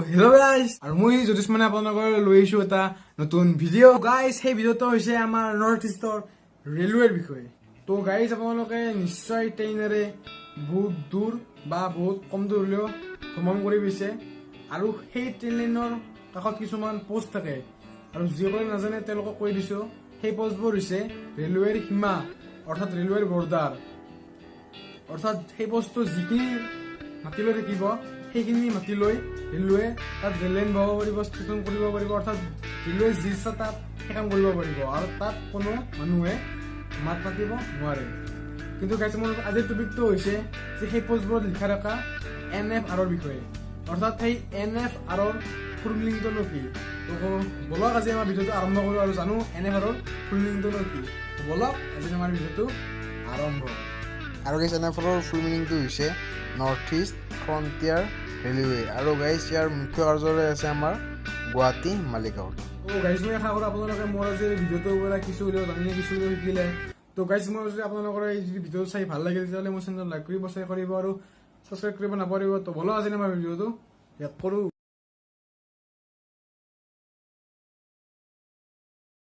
Hello' guys, আৰু মই জ্যোতিষ্মানে আপোনালোকৰ লৈ আহিছো এটা নতুন ভিডিঅ'। গাইজ, সেই ভিডিঅ'টো হৈছে আমাৰ নৰ্থ ইষ্টৰ ৰেলৱেৰ বিষয়ে। তো গাইজ, আপোনালোকে নিশ্চয় ট্ৰেইনেৰে বহুত দূৰ বা বহুত কম দূৰ হ'লেও ভ্ৰমণ কৰি পাইছে আৰু সেই ট্ৰেইন লাইনৰ কাষত কিছুমান পোষ্ট থাকে আৰু যিসকলে নাজানে তেওঁলোকক কৈ দিছো, সেই পোষ্টবোৰ হৈছে ৰেলৱেৰ সীমা, অৰ্থাৎ ৰেলৱেৰ বৰ্ডাৰ। অৰ্থাৎ সেই বস্তু যিখিনি মাটিলৈ থাকিব, সেইখিনি মাটিলৈ ৰেলৱে তাত ৰেল লাইন বহাব পাৰিব, ষ্টেচন কৰিব পাৰিব। অৰ্থাৎ ৰেলৱে যি ইচ্ছা তাত সেই কাম কৰিব পাৰিব আৰু তাত কোনো মানুহে মাত মাতিব নোৱাৰে। কিন্তু গাইজ, মোৰ আজিৰ টপিকটো হৈছে যে সেই পোষ্টবোৰত লিখা থকা এন এফ আৰৰ বিষয়ে। অৰ্থাৎ সেই এন এফ আৰৰ ফুল মিনিংটোনো কি? তো বলক, আজি আমাৰ ভিডিঅ'টো আৰম্ভ কৰোঁ আৰু জানো এন এফ আৰৰ ফুল মিনিংটোনো কি। তো বলক, আজি আমাৰ ভিডিঅ'টো আৰম্ভ। আৰু গাইছ, এন এফ আৰৰ ফুল মিনিংটো হৈছে নৰ্থ ইষ্ট ফ্ৰণ্টিয়াৰ ৰেলৱে। আৰু গাইছ, ইয়াৰ মুখ্য কাৰ্যালয় আছে আমাৰ গুৱাহাটী মালিগাঁৱত। গাইজ, মই আশা কৰোঁ আপোনালোকে মোৰ আজিৰ ভিডিঅ'টোৰ পৰা কিছু হ'লেও জানিলে, কিছু হ'লেও শিকিলে। তো গাইজ, মই যদি আপোনালোকৰ এই যদি ভিডিঅ'টো চাই ভাল লাগিল, তেতিয়াহ'লে মোৰ চেনেল লাইক কৰিব, শ্বেয়াৰ কৰিব আৰু ছাবস্ক্ৰাইব কৰিব নাপাহৰিব। তো বলক, আজি আমাৰ ভিডিঅ'টো শেষ কৰোঁ।